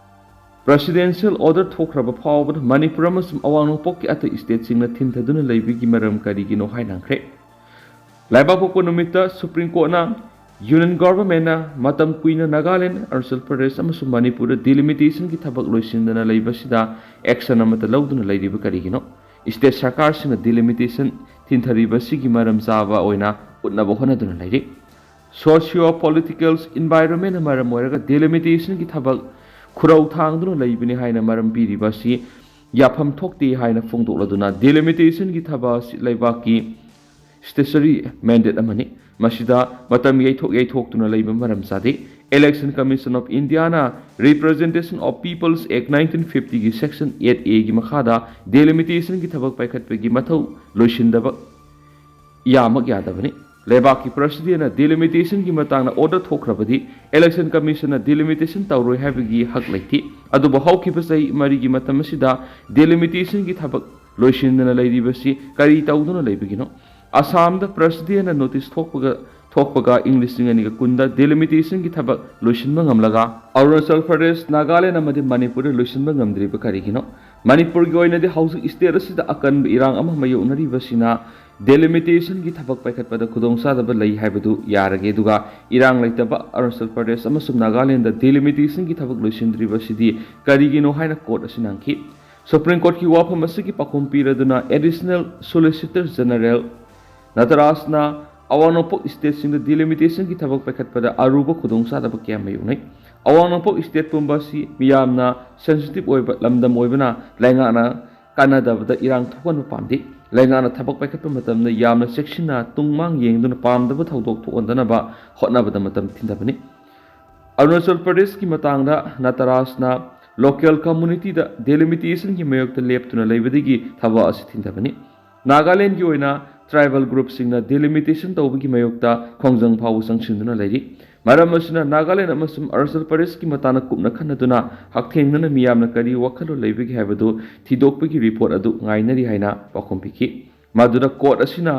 ꯄ꯭ꯔꯦꯁꯤꯗꯦꯟꯁꯤꯌꯦꯜ ꯑꯣꯔꯗꯔ ꯊꯣꯛꯈ꯭ꯔꯕ ꯐꯥꯎꯕꯗ ꯃꯅꯤꯄꯨꯔ ꯑꯃꯁꯨꯡ ꯑꯋꯥꯡ ꯅꯣꯡꯄꯣꯛꯀꯤ ꯑꯇꯩ ꯁ꯭ꯇꯦꯠꯁꯤꯡꯅ ꯊꯤꯟꯊꯗꯨꯅ ꯂꯩꯕꯒꯤ ꯃꯔꯝ ꯀꯔꯤꯒꯤꯅꯣ ꯍꯥꯏꯅ ꯍꯪꯈ꯭ꯔꯦ꯫ ꯂꯩꯕꯥꯛꯄꯣꯛꯄ ꯅꯨꯃꯤꯠꯇ ꯁꯨꯄ꯭ꯔꯤꯝ ꯀꯣꯔꯠꯅ ꯌꯨꯅꯤꯌꯟ ꯒꯣꯚꯔꯟꯃꯦꯟꯠꯅ ꯃꯇꯝ ꯀꯨꯏꯅ ꯅꯥꯒꯥꯂꯦꯟ, ꯑꯔꯨꯅꯥꯆꯜ ꯄ꯭ꯔꯗꯦꯁ ꯑꯃꯁꯨꯡ ꯃꯅꯤꯄꯨꯔꯗ ꯗꯤꯂꯤꯃꯤꯇꯦꯁꯟꯒꯤ ꯊꯕꯛ ꯂꯣꯏꯁꯤꯟꯗꯅ ꯂꯩꯕꯁꯤꯗ ꯑꯦꯛꯁꯟ ꯑꯃꯠꯇ ꯂꯧꯗꯨꯅ ꯂꯩꯔꯤꯕ ꯀꯔꯤꯒꯤꯅꯣ? ꯁ꯭ꯇꯦꯠ ꯁꯔꯀꯥꯔꯁꯤꯡꯅ ꯗꯤꯂꯤꯃꯤꯇꯦꯁꯟ ꯊꯤꯟꯊꯔꯤꯕꯁꯤꯒꯤ ꯃꯔꯝ ꯆꯥꯕ ꯑꯣꯏꯅ ꯎꯠꯅꯕ ꯍꯣꯠꯅꯗꯨꯅ ꯂꯩꯔꯤ꯫ ꯁꯣꯁꯤꯌꯣ ꯄꯣꯂꯤꯇꯤꯀꯦꯜ ꯏꯟꯚꯥꯏꯔꯣꯟꯃꯦꯟꯠꯅ ꯃꯔꯝ ꯑꯣꯏꯔꯒ ꯗꯤꯂꯤꯃꯤꯇꯦꯁꯟꯒꯤ ꯊꯕꯛ ꯈꯨꯔꯧ ꯊꯥꯡꯗꯨꯅ ꯂꯩꯕꯅꯤ ꯍꯥꯏꯅ ꯃꯔꯝ ꯄꯤꯔꯤꯕ ꯑꯁꯤ ꯌꯥꯐꯝ ꯊꯣꯛꯇꯦ ꯍꯥꯏꯅ ꯐꯣꯡꯗꯣꯛꯂꯗꯨꯅ ꯗꯤꯂꯤꯃꯤꯇꯦꯁꯟꯒꯤ ꯊꯕꯛ ꯑꯁꯤ ꯂꯩꯕꯥꯛꯀꯤ ꯁ꯭ꯇꯦꯆꯨꯇꯔꯤ ꯃꯦꯟꯗꯦꯠ ꯑꯃꯅꯤ꯫ ꯃꯁꯤꯗ ꯃꯇꯝ ꯌꯩꯊꯣꯛ ꯌꯩꯊꯣꯛꯇꯨꯅ ꯂꯩꯕ ꯃꯔꯝ ꯆꯥꯗꯦ꯫ Election Commission of Indiaꯅ Representation of People's Act nineteen fiftyꯒꯤ Section eight Aꯒꯤ ꯃꯈꯥꯗ ꯗꯤꯂꯤꯃꯤꯇꯦꯁꯟꯒꯤ ꯊꯕꯛ ꯄꯥꯏꯈꯠꯄꯒꯤ ꯃꯊꯧ ꯂꯣꯏꯁꯤꯟꯗꯕ ꯌꯥꯃꯛ ꯌꯥꯗꯕꯅꯤ꯫ ꯂꯩꯕꯥꯛꯀꯤ ꯄ꯭ꯔꯦꯁꯤꯗꯦꯟꯠꯅ ꯗꯤꯂꯤꯃꯤꯇꯦꯁꯟꯒꯤ ꯃꯇꯥꯡꯗ ꯑꯣꯔꯗꯔ ꯊꯣꯛꯈ꯭ꯔꯕꯗꯤ ꯏꯂꯦꯛꯁꯟ ꯀꯃꯤꯁꯟꯅ ꯗꯤꯂꯤꯃꯤꯇꯦꯁꯟ ꯇꯧꯔꯣꯏ ꯍꯥꯏꯕꯒꯤ ꯍꯛ ꯂꯩꯇꯦ꯫ ꯑꯗꯨꯕꯨ ꯍꯧꯈꯤꯕ ꯆꯍꯤ ꯃꯔꯤꯒꯤ ꯃꯇꯝ ꯑꯁꯤꯗ ꯗꯤꯂꯤꯃꯤꯇꯦꯁꯟꯒꯤ ꯊꯕꯛ ꯂꯣꯏꯁꯤꯟꯗꯅ ꯂꯩꯔꯤꯕꯁꯤ ꯀꯔꯤ ꯇꯧꯗꯨꯅ ꯂꯩꯕꯒꯤꯅꯣ? ꯑꯁꯥꯝꯗ ꯄ꯭ꯔꯦꯁꯤꯗꯦꯟꯠꯅ ꯅꯣꯇꯤꯁ ꯊꯣꯛꯄꯒ ꯊꯣꯛꯄꯒ ꯏꯪ ꯂꯤꯁꯤꯡ ꯑꯅꯤꯒ ꯀꯨꯟꯗ ꯗꯤꯂꯤꯃꯤꯇꯦꯁꯟꯒꯤ ꯊꯕꯛ ꯂꯣꯏꯁꯤꯟꯕ ꯉꯝꯂꯒ ꯑꯔꯨꯅꯥꯆꯜ ꯄ꯭ꯔꯗꯦꯁ, ꯅꯥꯒꯥꯂꯦꯟ ꯑꯃꯗꯤ ꯃꯅꯤꯄꯨꯔꯗ ꯂꯣꯏꯁꯤꯟꯕ ꯉꯝꯗ꯭ꯔꯤꯕ ꯀꯔꯤꯒꯤꯅꯣ? ꯃꯅꯤꯄꯨꯔꯒꯤ ꯑꯣꯏꯅꯗꯤ ꯍꯧꯖꯤꯛ ꯁ꯭ꯇꯦꯠ ꯑꯁꯤꯗ ꯑꯀꯟꯕ ꯏꯔꯥꯡ ꯑꯃ ꯃꯥꯌꯣꯛꯅꯔꯤꯕꯁꯤꯅ ꯗꯤꯂꯤꯃꯤꯇꯦꯁꯟꯒꯤ ꯊꯕꯛ ꯄꯥꯏꯈꯠꯄꯗ ꯈꯨꯗꯣꯡꯆꯥꯗꯕ ꯂꯩ ꯍꯥꯏꯕꯗꯨ ꯌꯥꯔꯒꯦ, ꯑꯗꯨꯒ ꯏꯔꯥꯡ ꯂꯩꯇꯕ ꯑꯔꯨꯅꯥꯆꯜ ꯄ꯭ꯔꯗꯦꯁ ꯑꯃꯁꯨꯡ ꯅꯥꯒꯥꯂꯦꯟꯗ ꯗꯤꯂꯤꯃꯤꯇꯦꯁꯟꯒꯤ ꯊꯕꯛ ꯂꯣꯏꯁꯤꯟꯗ꯭ꯔꯤꯕꯁꯤꯗꯤ ꯀꯔꯤꯒꯤꯅꯣ ꯍꯥꯏꯅ ꯀꯣꯔꯠ ꯑꯁꯤꯅ ꯍꯪꯈꯤ꯫ ꯁꯨꯄ꯭ꯔꯤꯝ ꯀꯣꯔꯠꯀꯤ ꯋꯥꯐꯝ ꯑꯁꯤꯒꯤ ꯄꯥꯎꯈꯨꯝ ꯄꯤꯔꯗꯨꯅ ꯑꯦꯗꯤꯁꯅꯦꯜ ꯁꯣꯂꯤꯁꯤꯇꯔ ꯖꯦꯅꯔꯦꯜ ꯅꯇꯔꯥꯖꯅ ꯑꯋꯥꯡ ꯅꯣꯡꯄꯣꯛ ꯁ꯭ꯇꯦꯠꯁꯤꯡꯗ ꯗꯤꯂꯤꯃꯤꯇꯦꯁꯟꯒꯤ ꯊꯕꯛ ꯄꯥꯏꯈꯠꯄꯗ ꯑꯔꯨꯕ ꯈꯨꯗꯣꯡꯆꯥꯗꯕ ꯀꯌꯥ ꯃꯥꯌꯣꯛꯅꯩ꯫ ꯑꯋꯥꯡ ꯅꯣꯡꯄꯣꯛ ꯁ꯭ꯇꯦꯠ ꯄꯨꯝꯕ ꯑꯁꯤ ꯃꯤꯌꯥꯝꯅ ꯁꯦꯟꯁꯤꯇꯤꯚ ꯑꯣꯏꯕ ꯂꯝꯗꯝ ꯑꯣꯏꯕꯅ ꯂꯩꯉꯥꯛꯅ ꯀꯥꯟꯅꯗꯕꯗ ꯏꯔꯥꯡ ꯊꯣꯛꯍꯟꯕ ꯄꯥꯝꯗꯦ꯫ ꯂꯩꯉꯥꯛꯅ ꯊꯕꯛ ꯄꯥꯏꯈꯠꯄ ꯃꯇꯝꯗ ꯌꯥꯝꯅ ꯆꯦꯛꯁꯤꯟꯅ ꯇꯨꯡ ꯃꯥꯡ ꯌꯦꯡꯗꯨꯅ ꯄꯥꯝꯗꯕ ꯊꯧꯗꯣꯛ ꯊꯣꯛꯍꯟꯗꯅꯕ ꯍꯣꯠꯅꯕꯗ ꯃꯇꯝ ꯊꯤꯟꯊꯕꯅꯤ꯫ ꯑꯔꯨꯅꯥꯆꯜ ꯄ꯭ꯔꯗꯦꯁꯀꯤ ꯃꯇꯥꯡꯗ ꯅꯇꯔꯥꯖꯅ ꯂꯣꯀꯦꯜ ꯀꯝꯃꯨꯅꯤꯇꯤꯗ ꯗꯤꯂꯤꯃꯤꯇꯦꯁꯟꯒꯤ ꯃꯥꯌꯣꯛꯇ ꯂꯦꯞꯇꯨꯅ ꯂꯩꯕꯗꯒꯤ ꯊꯕꯛ ꯑꯁꯤ ꯊꯤꯟꯊꯕꯅꯤ꯫ ꯅꯥꯒꯥꯂꯦꯟꯒꯤ ꯑꯣꯏꯅ ꯇ꯭ꯔꯥꯏꯕꯦꯜ ꯒ꯭ꯔꯨꯞꯁꯤꯡꯅ ꯗꯤꯂꯤꯃꯤꯇꯦꯁꯟ ꯇꯧꯕꯒꯤ ꯃꯥꯌꯣꯛꯇ ꯈꯣꯡꯖꯪ ꯐꯥꯎꯕ ꯆꯪꯁꯤꯟꯗꯨꯅ ꯂꯩꯔꯤ꯫ ꯃꯔꯝ ꯑꯁꯤꯅ ꯅꯥꯒꯥꯂꯦꯟ ꯑꯃꯁꯨꯡ ꯑꯔꯨꯅꯥꯆꯜ ꯄ꯭ꯔꯗꯦꯁꯀꯤ ꯃꯇꯥꯡꯗ ꯀꯨꯞꯅ ꯈꯟꯅꯗꯨꯅ ꯍꯛꯊꯦꯡꯅꯅ ꯃꯤꯌꯥꯝꯅ ꯀꯔꯤ ꯋꯥꯈꯜꯂꯣꯟ ꯂꯩꯕꯒꯦ ꯍꯥꯏꯕꯗꯨ ꯊꯤꯗꯣꯛꯄꯒꯤ ꯔꯤꯄꯣꯔꯠ ꯑꯗꯨ ꯉꯥꯏꯅꯔꯤ ꯍꯥꯏꯅ ꯄꯥꯎꯈꯨꯝ ꯄꯤꯈꯤ꯫ ꯃꯗꯨꯗ ꯀꯣꯔꯠ ꯑꯁꯤꯅ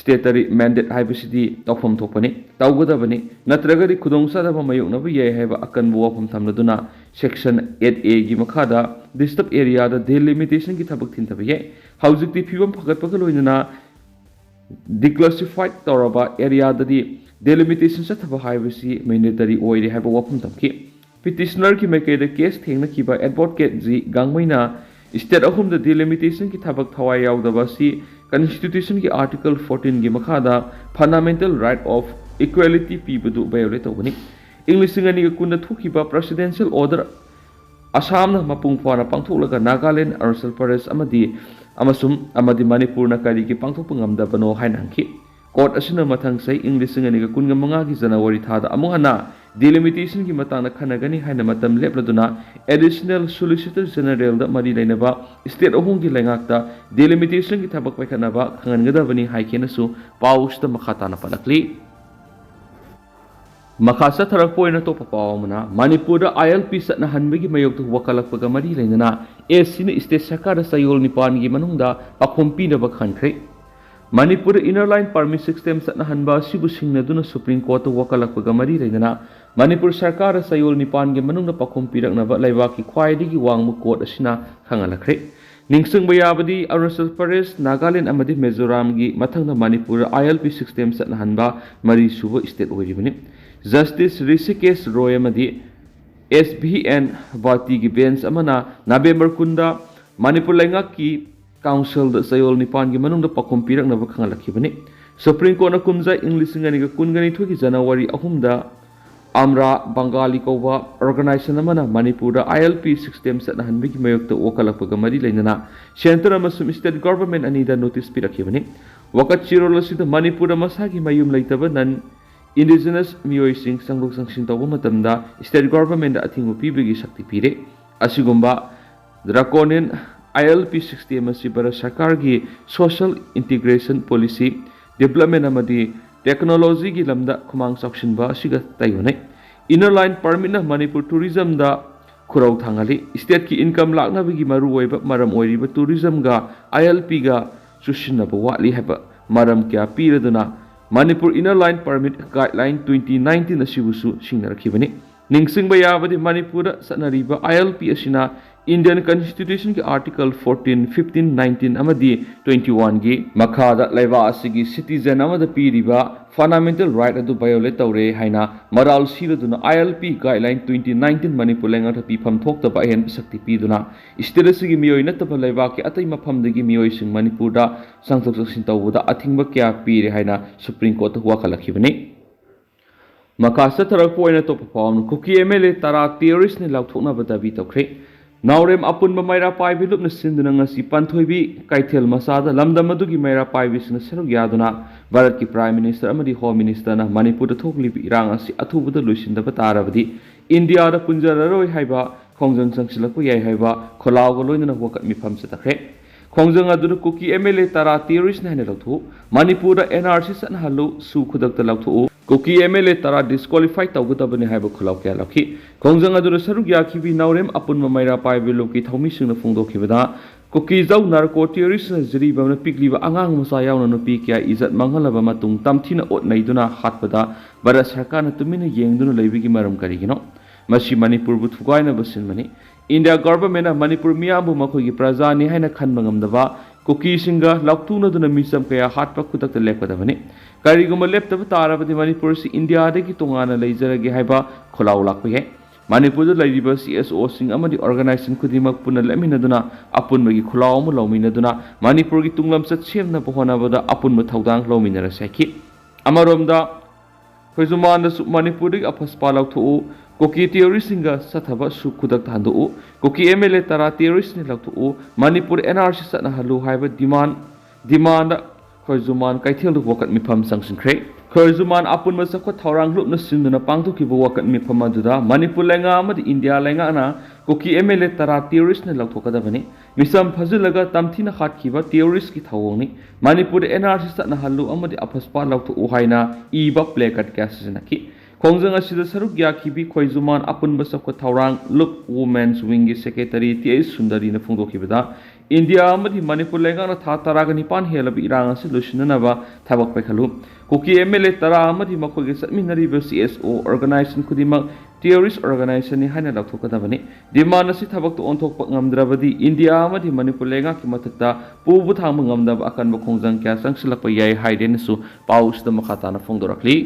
statutory mandate ꯍꯥꯏꯕꯁꯤꯗꯤ ꯇꯧꯐꯝ ꯊꯣꯛꯄꯅꯤ, ꯇꯧꯒꯗꯕꯅꯤ, ꯅꯠꯇ꯭ꯔꯒꯗꯤ ꯈꯨꯗꯣꯡꯆꯥꯗꯕ ꯃꯥꯌꯣꯛꯅꯕ ꯌꯥꯏ ꯍꯥꯏꯕ ꯑꯀꯟꯕ ꯋꯥꯐꯝ ꯊꯝꯂꯗꯨꯅ section eight A ꯒꯤ ꯃꯈꯥꯗ disturbed area ꯗ delimitation ꯒꯤ ꯊꯕꯛ ꯊꯤꯟꯊꯕ ꯌꯥꯏ꯫ ꯍꯧꯖꯤꯛꯇꯤ ꯐꯤꯕꯝ ꯐꯒꯠꯄꯒ ꯂꯣꯏꯅꯅ declassified ꯇꯧꯔꯕ area ꯗꯗꯤ delimitation ꯆꯠꯊꯕ ꯍꯥꯏꯕꯁꯤ mandatory ꯑꯣꯏꯔꯦ ꯍꯥꯏꯕ ꯋꯥꯐꯝ ꯊꯝꯈꯤ꯫ Petitioner ꯒꯤ ꯃꯥꯏꯀꯩꯗ case ꯊꯦꯡꯅꯈꯤꯕ advocate ꯖꯤ ꯒꯥꯡꯃꯩꯅ state ꯑꯍꯨꯝꯗ delimitation ꯒꯤ ꯊꯕꯛ ꯊꯋꯥꯏ ꯌꯥꯎꯗꯕ ꯑꯁꯤ constitution ꯒꯤ article fourteen ꯒꯤ ꯃꯈꯥꯗ fundamental right of equality ꯄꯤꯕꯗꯨ violate ꯇꯧꯕꯅꯤ꯫ ꯏꯪ ꯂꯤꯁꯤꯡ ꯑꯅꯤꯒ ꯀꯨꯟꯗ ꯊꯣꯛꯈꯤꯕ presidential order ꯑꯁꯥꯝꯅ ꯃꯄꯨꯡ ꯐꯥꯅ ꯄꯥꯡꯊꯣꯛꯂꯒ ꯅꯥꯒꯥꯂꯦꯟ, ꯑꯔꯨꯅꯥꯆꯜ ꯄ꯭ꯔꯗꯦꯁ ꯑꯃꯗꯤ, ꯑꯃꯁꯨꯡ, ꯑꯃꯗꯤ ꯃꯅꯤꯄꯨꯔꯅ ꯀꯔꯤꯒꯤ ꯄꯥꯡꯊꯣꯛꯄ ꯉꯝꯗꯕꯅꯣ ꯍꯥꯏꯅ ꯍꯪꯈꯤ꯫ ꯀꯣꯔꯠ ꯑꯁꯤꯅ ꯃꯊꯪ ꯆꯍꯤ ꯏꯪ ꯂꯤꯁꯤꯡ ꯑꯅꯤꯒ ꯀꯨꯟꯒ ꯃꯉꯥꯒꯤ ꯖꯅꯋꯥꯔꯤ ꯊꯥꯗ ꯑꯃꯨꯛ ꯍꯟꯅ delimitation ꯒꯤ ꯃꯇꯥꯡꯗ ꯈꯟꯅꯒꯅꯤ ꯍꯥꯏꯅ ꯃꯇꯝ ꯂꯦꯞꯂꯗꯨꯅ Additional Solicitor General ꯗ ꯃꯔꯤ ꯂꯩꯅꯕ state ꯑꯍꯨꯝꯒꯤ ꯂꯩꯉꯥꯛꯇ delimitation ꯒꯤ ꯊꯕꯛ ꯄꯥꯏꯈꯠꯅꯕ ꯈꯪꯍꯟꯒꯗꯕꯅꯤ ꯍꯥꯏꯈꯤꯅꯁꯨ ꯄꯥꯎꯁꯤꯗ ꯃꯈꯥ ꯇꯥꯅ ꯄꯜꯂꯛꯂꯤ꯫ ꯃꯈꯥ ꯆꯠꯊꯔꯛꯄ ꯑꯣꯏꯅ ꯑꯇꯣꯞꯄ ꯄꯥꯎ ꯑꯃꯅ, ꯃꯅꯤꯄꯨꯔꯗ I L P ꯆꯠꯅꯍꯟꯕꯒꯤ ꯃꯥꯌꯣꯛꯇ ꯋꯥꯀꯠꯂꯛꯄꯒ ꯃꯔꯤ ꯂꯩꯅꯅ S C ꯅ state ꯁꯔꯀꯥꯔꯗ ꯆꯌꯣꯜ ꯅꯤꯄꯥꯟꯒꯤ ꯃꯅꯨꯡꯗ ꯄꯥꯎꯈꯨꯝ ꯄꯤꯅꯕ ꯈꯟꯈ꯭ꯔꯦ꯫ ꯃꯅꯤꯄꯨꯔꯗ Inner Line Permit System ꯆꯠꯅꯍꯟꯕ ꯑꯁꯤꯕꯨ ꯁꯤꯡꯅꯗꯨꯅ Supreme Court ꯇ ꯋꯥꯀꯠꯂꯛꯄꯒ ꯃꯔꯤ ꯂꯩꯅꯅ ꯃꯅꯤꯄꯨꯔ ꯁꯔꯀꯥꯔꯗ ꯆꯌꯣꯜ ꯅꯤꯄꯥꯟꯒꯤ ꯃꯅꯨꯡꯗ ꯄꯥꯎꯈꯨꯝ ꯄꯤꯔꯛꯅꯕ ꯂꯩꯕꯥꯛꯀꯤ ꯈ꯭ꯋꯥꯏꯗꯒꯤ ꯋꯥꯡꯕ ꯀꯣꯔꯠ ꯑꯁꯤꯅ ꯈꯪꯍꯜꯂꯛꯈ꯭ꯔꯦ꯫ ꯅꯤꯡꯁꯤꯡꯕ ꯌꯥꯕꯗꯤ, ꯑꯔꯨꯅꯥꯆꯜ ꯄ꯭ꯔꯗꯦꯁ, ꯅꯥꯒꯥꯂꯦꯟ ꯑꯃꯗꯤ ꯃꯤꯖꯣꯔꯥꯝꯒꯤ ꯃꯊꯪꯗ ꯃꯅꯤꯄꯨꯔꯗ I L P system ꯆꯠꯅꯍꯟꯕ ꯃꯔꯤꯁꯨꯕ state ꯑꯣꯏꯔꯤꯕꯅꯤ꯫ Justice ꯔꯤꯁꯤꯀꯦꯁ ꯔꯣꯏ ꯑꯃꯗꯤ S V N ꯚꯥꯇꯤꯒꯤ bench ꯑꯃꯅ ꯅꯕꯦꯝꯕꯔ ꯀꯨꯟꯗ ꯃꯅꯤꯄꯨꯔ ꯂꯩꯉꯥꯛꯀꯤ council ꯗ ꯆꯌꯣꯜ ꯅꯤꯄꯥꯟꯒꯤ ꯃꯅꯨꯡꯗ ꯄꯥꯎꯈꯨꯝ ꯄꯤꯔꯛꯅꯕ ꯈꯪꯍꯜꯂꯛꯈꯤꯕꯅꯤ꯫ Supreme Court ꯅ ꯀꯨꯝꯖꯥ ꯏꯪ ꯂꯤꯁꯤꯡ ꯑꯅꯤꯒ ꯀꯨꯟꯒ ꯅꯤꯊꯣꯏꯒꯤ ꯖꯅꯋꯥꯔꯤ ꯑꯍꯨꯝꯗ ꯑꯝꯔꯥ ꯕꯪꯒꯥꯂꯤ ꯀꯧꯕ organization ꯑꯃꯅ ꯃꯅꯤꯄꯨꯔꯗ I L P system ꯆꯠꯅꯍꯟꯕꯒꯤ ꯃꯥꯌꯣꯛꯇ ꯋꯥꯀꯠꯂꯛꯄꯒ ꯃꯔꯤ ꯂꯩꯅꯅ centre ꯑꯃꯁꯨꯡ state government ꯑꯅꯤꯗ notice ꯄꯤꯔꯛꯈꯤꯕꯅꯤ꯫ ꯋꯥꯀꯠ ꯆꯦꯔꯣꯜ ꯑꯁꯤꯗ ꯃꯅꯤꯄꯨꯔꯗ ꯃꯁꯥꯒꯤ ꯃꯌꯨꯝ ꯂꯩꯇꯕ non indigenous ꯃꯤꯑꯣꯏꯁꯤꯡ ꯆꯪꯊꯣꯛ ꯆꯪꯁꯤꯟ ꯇꯧꯕ ꯃꯇꯝꯗ state government ꯗ ꯑꯊꯤꯡꯕ ꯄꯤꯕꯒꯤ ꯁꯛꯇꯤ ꯄꯤꯔꯦ꯫ ꯑꯁꯤꯒꯨꯝꯕ draconian I L P system ꯑꯁꯤ ꯚꯥꯔꯠ ꯁꯔꯀꯥꯔꯒꯤ social integration policy, development ꯑꯃꯗꯤ ꯇꯦꯛꯅꯣꯂꯣꯖꯤꯒꯤ ꯂꯝꯗ ꯈꯨꯃꯥꯡ ꯆꯥꯎꯁꯤꯟꯕ ꯑꯁꯤꯒ ꯇꯩꯕꯅꯩ꯫ Inner Line Permitꯅ Manipur tourismꯗ ꯈꯨꯔꯧ ꯊꯥꯡꯍꯜꯂꯤ꯫ Stateꯀꯤ income ꯂꯥꯛꯅꯕꯒꯤ ꯃꯔꯨꯑꯣꯏꯕ ꯃꯔꯝ ꯑꯣꯏꯔꯤꯕ tourismꯒ ILPꯒ ꯆꯨꯁꯤꯟꯅꯕ ꯋꯥꯠꯂꯤ ꯍꯥꯏꯕ ꯃꯔꯝ ꯀꯌꯥ ꯄꯤꯔꯗꯨꯅ Manipur Inner Line Permit Guideline twenty nineteen ꯑꯁꯤꯕꯨꯁꯨ ꯁꯤꯡꯅꯔꯛꯈꯤꯕꯅꯤ꯫ ꯅꯤꯡꯁꯤꯡꯕ ꯌꯥꯕꯗꯤ, ꯃꯅꯤꯄꯨꯔꯗ ꯆꯠꯅꯔꯤꯕ ILP ꯑꯁꯤꯅ Indian Constitutionꯒꯤ Article fourteen, fifteen, nineteen ꯑꯃꯗꯤ twenty oneꯒꯤ ꯃꯈꯥꯗ ꯂꯩꯕꯥꯛ ꯑꯁꯤꯒꯤ citizen ꯑꯃꯗ ꯄꯤꯔꯤꯕ fundamental right ꯑꯗꯨ violate ꯇꯧꯔꯦ ꯍꯥꯏꯅ ꯃꯔꯥꯜ ꯁꯤꯔꯗꯨꯅ ILP Guideline twenty nineteen Manipur ꯂꯩꯉꯥꯛꯇ ꯄꯤꯐꯝ ꯊꯣꯛꯇꯕ ꯑꯍꯦꯟꯕ ꯁꯛꯇꯤ ꯄꯤꯗꯨꯅ state ꯑꯁꯤꯒꯤ ꯃꯤꯑꯣꯏ ꯅꯠꯇꯕ ꯂꯩꯕꯥꯛꯀꯤ ꯑꯇꯩ ꯃꯐꯝꯗꯒꯤ ꯃꯤꯑꯣꯏꯁꯤꯡ ꯃꯅꯤꯄꯨꯔꯗ ꯆꯪꯊꯣꯛ ꯆꯪꯁꯤꯟ ꯇꯧꯕꯗ ꯑꯊꯤꯡꯕ ꯀꯌꯥ ꯄꯤꯔꯦ ꯍꯥꯏꯅ Supreme Courtꯇ ꯋꯥꯀꯠꯂꯛꯈꯤꯕꯅꯤ꯫ ꯃꯈꯥ ꯆꯠꯊꯔꯛꯄ ꯑꯣꯏꯅ ꯑꯇꯣꯞꯄ ꯄꯥꯎ ꯑꯃꯅ, ꯀꯨꯀꯤ MLA ꯇꯔꯥ terroristꯅ ꯂꯥꯎꯊꯣꯛꯅꯕ ꯗꯥꯕꯤ ꯇꯧꯈ꯭ꯔꯦ꯫ ꯅꯥꯎꯔꯦꯝ ꯑꯄꯨꯟꯕ ꯃꯩꯔꯥ ꯄꯥꯏꯕꯤ ꯂꯨꯞꯅ ꯁꯤꯟꯗꯨꯅ ꯉꯁꯤ ꯄꯥꯟꯊꯣꯏꯕꯤ ꯀꯩꯊꯦꯜ ꯃꯆꯥꯗ ꯂꯝꯗꯝ ꯑꯗꯨꯒꯤ ꯃꯩꯔꯥ ꯄꯥꯏꯕꯤꯁꯤꯡꯅ ꯁꯔꯨꯛ ꯌꯥꯗꯨꯅ ꯚꯥꯔꯠꯀꯤ Prime Minister ꯑꯃꯗꯤ Home Ministerꯅ ꯃꯅꯤꯄꯨꯔꯗ ꯊꯣꯛꯂꯤꯕ ꯏꯔꯥꯡ ꯑꯁꯤ ꯑꯊꯨꯕꯗ ꯂꯣꯏꯁꯤꯟꯗꯕ ꯇꯥꯔꯕꯗꯤ ꯏꯟꯗꯤꯌꯥꯗ ꯄꯨꯟꯖꯔꯔꯣꯏ ꯍꯥꯏꯕ ꯈꯣꯡꯖꯪ ꯆꯪꯁꯤꯜꯂꯛꯄ ꯌꯥꯏ ꯍꯥꯏꯕ ꯈꯣꯜꯂꯥꯎꯒ ꯂꯣꯏꯅꯅ ꯋꯥꯀꯠ ꯃꯤꯐꯝ ꯆꯠꯊꯈ꯭ꯔꯦ꯫ ꯈꯣꯡꯖꯪ ꯑꯗꯨꯗ ꯀꯨꯀꯤ MLA ꯇꯔꯥ terroristꯅꯤ ꯍꯥꯏꯅ ꯂꯧꯊꯣꯛꯎ, ꯃꯅꯤꯄꯨꯔꯗ NRC ꯆꯠꯅꯍꯜꯂꯨ, ꯁꯨ ꯈꯨꯗꯛꯇ ꯂꯧꯊꯣꯛꯎ, ꯀꯨꯀꯤ MLA ꯇꯔꯥ disqualify ꯇꯧꯒꯗꯕꯅꯤ ꯍꯥꯏꯕ ꯈꯣꯜꯂꯥꯎ ꯀꯌꯥ ꯂꯥꯛꯈꯤ꯫ ꯈꯣꯡꯖꯪ ꯑꯗꯨꯗ ꯁꯔꯨꯛ ꯌꯥꯈꯤꯕꯤ ꯅꯥꯎꯔꯦꯝ ꯑꯄꯨꯟꯕ ꯃꯩꯔꯥ ꯄꯥꯏꯕꯤ ꯂꯨꯞꯀꯤ ꯊꯧꯃꯤꯁꯤꯡꯅ ꯐꯣꯡꯗꯣꯛꯈꯤꯕꯗ, ꯀꯨꯀꯤꯖꯧ narco terroristꯅ ꯖꯤꯔꯤꯕꯥꯝꯅ ꯄꯤꯛꯂꯤꯕ ꯑꯉꯥꯡ ꯃꯆꯥ ꯌꯥꯎꯅ ꯅꯨꯄꯤ ꯀꯌꯥ ꯏꯖꯠ ꯃꯥꯡꯍꯜꯂꯕ ꯃꯇꯨꯡ ꯇꯝꯊꯤꯅ ꯑꯣꯠ ꯅꯩꯗꯨꯅ ꯍꯥꯠꯄꯗ ꯚꯥꯔꯠ ꯁꯔꯀꯥꯔꯅ ꯇꯨꯃꯤꯟꯅ ꯌꯦꯡꯗꯨꯅ ꯂꯩꯕꯒꯤ ꯃꯔꯝ ꯀꯔꯤꯒꯤꯅꯣ? ꯃꯁꯤ ꯃꯅꯤꯄꯨꯔꯕꯨ ꯊꯨꯒꯥꯏꯅꯕ ꯁꯤꯟꯕꯅꯤ꯫ India Governmentꯅ ꯃꯅꯤꯄꯨꯔ ꯃꯤꯌꯥꯝꯕꯨ ꯃꯈꯣꯏꯒꯤ ꯄ꯭ꯔꯖꯥꯅꯤ ꯍꯥꯏꯅ ꯈꯟꯕ ꯉꯝꯗꯕ ꯀꯨꯀꯤꯁꯤꯡꯒ ꯂꯥꯎꯊꯣꯛꯅꯗꯨꯅ ꯃꯤꯆꯝ ꯀꯌꯥ ꯍꯥꯠꯄ ꯈꯨꯗꯛꯇ ꯂꯦꯞꯀꯗꯕꯅꯤ꯫ ꯀꯔꯤꯒꯨꯝꯕ ꯂꯦꯞꯇꯕ ꯇꯥꯔꯕꯗꯤ ꯃꯅꯤꯄꯨꯔ ꯑꯁꯤ ꯏꯟꯗꯤꯌꯥꯗꯒꯤ ꯇꯣꯉꯥꯟꯅ ꯂꯩꯖꯔꯒꯦ ꯍꯥꯏꯕ ꯈꯣꯜꯂꯥꯎ ꯂꯥꯛꯄ ꯌꯥꯏ꯫ ꯃꯅꯤꯄꯨꯔꯗ ꯂꯩꯔꯤꯕ CSOꯁꯤꯡ ꯑꯃꯗꯤ organization ꯈꯨꯗꯤꯡꯃꯛ ꯄꯨꯟꯅ ꯂꯦꯞꯃꯤꯟꯅꯗꯨꯅ ꯑꯄꯨꯟꯕꯒꯤ ꯈꯣꯜꯂꯥꯎ ꯑꯃ ꯂꯧꯃꯤꯟꯅꯗꯨꯅ ꯃꯅꯤꯄꯨꯔꯒꯤ ꯇꯨꯡꯂꯝꯆꯠ ꯁꯦꯝꯅꯕ ꯍꯣꯠꯅꯕꯗ ꯑꯄꯨꯟꯕ ꯊꯧꯗꯥꯡ ꯂꯧꯃꯤꯟꯅꯔꯁꯤ ꯍꯥꯏꯈꯤ꯫ ꯑꯃꯔꯣꯝꯗ, ꯈꯣꯏꯖꯨꯃꯥꯟꯗꯁꯨ ꯃꯅꯤꯄꯨꯔꯗꯒꯤ ꯑꯐꯁꯄꯥ ꯂꯧꯊꯣꯛꯎ, ꯀꯨꯀꯤ terroristꯁꯤꯡꯒ ꯆꯠꯊꯕ ꯁꯨ ꯈꯨꯗꯛꯇ ꯍꯟꯗꯣꯛꯎ, ꯀꯨꯀꯤ MLA ꯇꯔꯥ terroristꯅꯤ ꯂꯧꯊꯣꯛꯎ, ꯃꯅꯤꯄꯨꯔ NRC ꯆꯠꯅꯍꯜꯂꯨ ꯍꯥꯏꯕ demand, demandꯗ ꯈꯣꯏꯖꯨꯃꯥꯟ ꯀꯩꯊꯦꯜꯗ ꯋꯥꯀꯠ ꯃꯤꯐꯝ ꯆꯪꯁꯤꯟꯈ꯭ꯔꯦ꯫ ꯈꯣꯏꯖꯨꯃꯥꯟ ꯑꯄꯨꯟꯕ ꯆꯥꯎꯈꯠ ꯊꯧꯔꯥꯡ ꯂꯨꯞꯅ ꯁꯤꯟꯗꯨꯅ ꯄꯥꯡꯊꯣꯛꯈꯤꯕ ꯋꯥꯀꯠ ꯃꯤꯐꯝ ꯑꯗꯨꯗ ꯃꯅꯤꯄꯨꯔ ꯂꯩꯉꯥꯛ ꯑꯃꯗꯤ ꯏꯟꯗꯤꯌꯥ ꯂꯩꯉꯥꯛꯅ ꯀꯨꯀꯤ MLA ꯇꯔꯥ terroristꯅ ꯂꯧꯊꯣꯛꯀꯗꯕꯅꯤ꯫ ꯃꯤꯆꯝ ꯐꯥꯖꯤꯜꯂꯒ ꯇꯝꯊꯤꯅ ꯍꯥꯠꯈꯤꯕ terroristꯀꯤ ꯊꯧꯑꯣꯡꯅꯤ꯫ ꯃꯅꯤꯄꯨꯔꯗ NRC ꯆꯠꯅꯍꯜꯂꯨ ꯑꯃꯗꯤ ꯑꯐꯁꯄꯥ ꯂꯧꯊꯣꯛꯎ ꯍꯥꯏꯅ ꯏꯕ placard ꯀꯌꯥ ꯁꯤꯖꯤꯟꯅꯈꯤ꯫ ꯈꯣꯡꯖꯪ ꯑꯁꯤꯗ ꯁꯔꯨꯛ ꯌꯥꯈꯤꯕꯤ ꯈꯣꯏꯖꯨꯃꯥꯟ ꯑꯄꯨꯟꯕ ꯆꯥꯎꯈꯠ ꯊꯧꯔꯥꯡ ꯂꯨꯞ Women's Wingꯒꯤ secretary ꯇꯤ ꯑꯩꯆ ꯁꯨꯟꯗꯔꯤꯅ ꯐꯣꯡꯗꯣꯛꯈꯤꯕꯗ, ꯏꯟꯗꯤꯌꯥ ꯑꯃꯗꯤ ꯃꯅꯤꯄꯨꯔ ꯂꯩꯉꯥꯛꯅ ꯊꯥ ꯇꯔꯥꯒ ꯅꯤꯄꯥꯟ ꯍꯦꯜꯂꯕ ꯏꯔꯥꯡ ꯑꯁꯤ ꯂꯣꯏꯁꯤꯟꯅꯅꯕ ꯊꯕꯛ ꯄꯥꯏꯈꯠꯂꯨ꯫ ꯀꯨꯀꯤ MLA ꯇꯔꯥ ꯑꯃꯗꯤ ꯃꯈꯣꯏꯒ ꯆꯠꯃꯤꯟꯅꯔꯤꯕ CSO organization ꯈꯨꯗꯤꯡꯃꯛ terrorist organizationꯅꯤ ꯍꯥꯏꯅ ꯂꯥꯎꯊꯣꯛꯀꯗꯕꯅꯤ꯫ Demand ꯑꯁꯤ ꯊꯕꯛꯇ ꯑꯣꯟꯊꯣꯛꯄ ꯉꯝꯗ꯭ꯔꯕꯗꯤ ꯏꯟꯗꯤꯌꯥ ꯑꯃꯗꯤ ꯃꯅꯤꯄꯨꯔ ꯂꯩꯉꯥꯛꯀꯤ ꯃꯊꯛꯇ ꯄꯨꯕ ꯊꯥꯡꯕ ꯉꯝꯗꯕ ꯑꯀꯟꯕ ꯈꯣꯡꯖꯪ ꯀꯌꯥ ꯆꯪꯁꯤꯜꯂꯛꯄ ꯌꯥꯏ ꯍꯥꯏꯔꯦꯅꯁꯨ ꯄꯥꯎ ꯑꯁꯤꯗ ꯃꯈꯥ ꯇꯥꯅ ꯐꯣꯡꯗꯣꯔꯛꯂꯤ꯫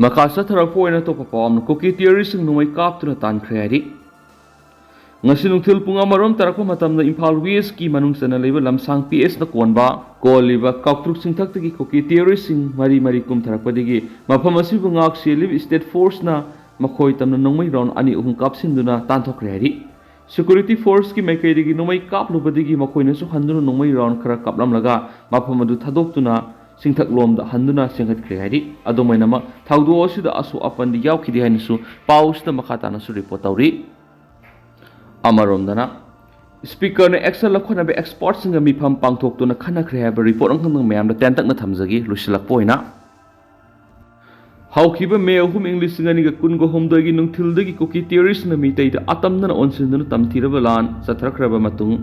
ꯃꯈꯥ ꯆꯠꯊꯔꯛꯄ ꯑꯣꯏꯅ ꯑꯇꯣꯞꯄ ꯄꯥꯎ ꯑꯃꯅ, ꯀꯨꯀꯤ terroristꯁꯤꯡ ꯅꯣꯡꯃꯩ ꯀꯥꯞꯇꯨꯅ ꯇꯥꯟꯈ꯭ꯔꯦ ꯍꯥꯏꯔꯤ꯫ ꯉꯁꯤ ꯅꯨꯡꯊꯤꯜ ꯄꯨꯡ ꯑꯃꯔꯣꯝ ꯇꯥꯔꯛꯄ ꯃꯇꯝꯗ ꯏꯝꯐꯥꯜ Westꯀꯤ ꯃꯅꯨꯡ ꯆꯟꯅ ꯂꯩꯕ ꯂꯝꯁꯥꯡ PSꯅ ꯀꯣꯟꯕ ꯀꯣꯜꯂꯤꯕ ꯀꯥꯎꯇ꯭ꯔꯨꯛ ꯆꯤꯡꯊꯛꯇꯒꯤ ꯀꯨꯀꯤ terroristꯁꯤꯡ ꯃꯔꯤ ꯃꯔꯤ ꯀꯨꯝꯊꯔꯛꯄꯗꯒꯤ ꯃꯐꯝ ꯑꯁꯤꯕꯨ ꯉꯥꯛ ꯁꯦꯜꯂꯤꯕ state forceꯅ ꯃꯈꯣꯏ ꯇꯝꯅ ꯅꯣꯡꯃꯩ round ꯑꯅꯤ ꯑꯍꯨꯝ ꯀꯥꯞꯁꯤꯟꯗꯨꯅ ꯇꯥꯟꯊꯣꯛꯈ꯭ꯔꯦ ꯍꯥꯏꯔꯤ꯫ Security forceꯀꯤ ꯃꯥꯏꯀꯩꯗꯒꯤ ꯅꯣꯡꯃꯩ ꯀꯥꯞꯂꯨꯕꯗꯒꯤ ꯃꯈꯣꯏꯅꯁꯨ ꯍꯟꯗꯨꯅ ꯅꯣꯡꯃꯩ round ꯈꯔ ꯀꯥꯞꯂꯝꯂꯒ ꯃꯐꯝ ꯑꯗꯨ ꯊꯥꯗꯣꯛꯇꯨꯅ ꯆꯤꯡꯊꯛꯂꯣꯝꯗ ꯍꯟꯗꯨꯅ ꯆꯦꯟꯈꯠꯈ꯭ꯔꯦ ꯍꯥꯏꯔꯤ꯫ ꯑꯗꯨꯝ ꯑꯣꯏꯅꯃꯛ, ꯊꯧꯗꯣꯛ ꯑꯁꯤꯗ ꯑꯁꯣꯛ ꯑꯄꯟꯗꯤ ꯌꯥꯎꯈꯤꯗꯦ ꯍꯥꯏꯅꯁꯨ ꯄꯥꯎ ꯑꯁꯤꯗ ꯃꯈꯥ ꯇꯥꯅꯁꯨ report ꯇꯧꯔꯤ꯫ ꯑꯃꯔꯣꯝꯗꯅ, Speakerꯅ action ꯂꯧꯈꯠꯅꯕ expertꯁꯤꯡꯒ ꯃꯤꯐꯝ ꯄꯥꯡꯊꯣꯛꯇꯨꯅ ꯈꯟꯅꯈ꯭ꯔꯦ ꯍꯥꯏꯕ report ꯑꯃꯈꯛꯇꯪ ꯃꯌꯥꯝꯗ ꯇꯦꯟꯇꯛꯅ ꯊꯝꯖꯒꯦ꯫ ꯂꯣꯏꯁꯤꯜꯂꯛꯄ ꯑꯣꯏꯅ, ꯍꯧꯈꯤꯕ ꯃꯦ ꯑꯍꯨꯝ, ꯏꯪ ꯂꯤꯁꯤꯡ ꯑꯅꯤꯒ ꯀꯨꯟꯒ ꯍꯨꯝꯗꯣꯏꯒꯤ ꯅꯨꯡꯊꯤꯜꯗꯒꯤ ꯀꯨꯀꯤ terroristꯅ ꯃꯤꯇꯩꯗ ꯑꯇꯝꯅꯅ ꯑꯣꯟꯁꯤꯟꯗꯨꯅ ꯇꯝꯊꯤꯔꯕ ꯂꯥꯟ ꯆꯠꯊꯔꯛꯈ꯭ꯔꯕ ꯃꯇꯨꯡ,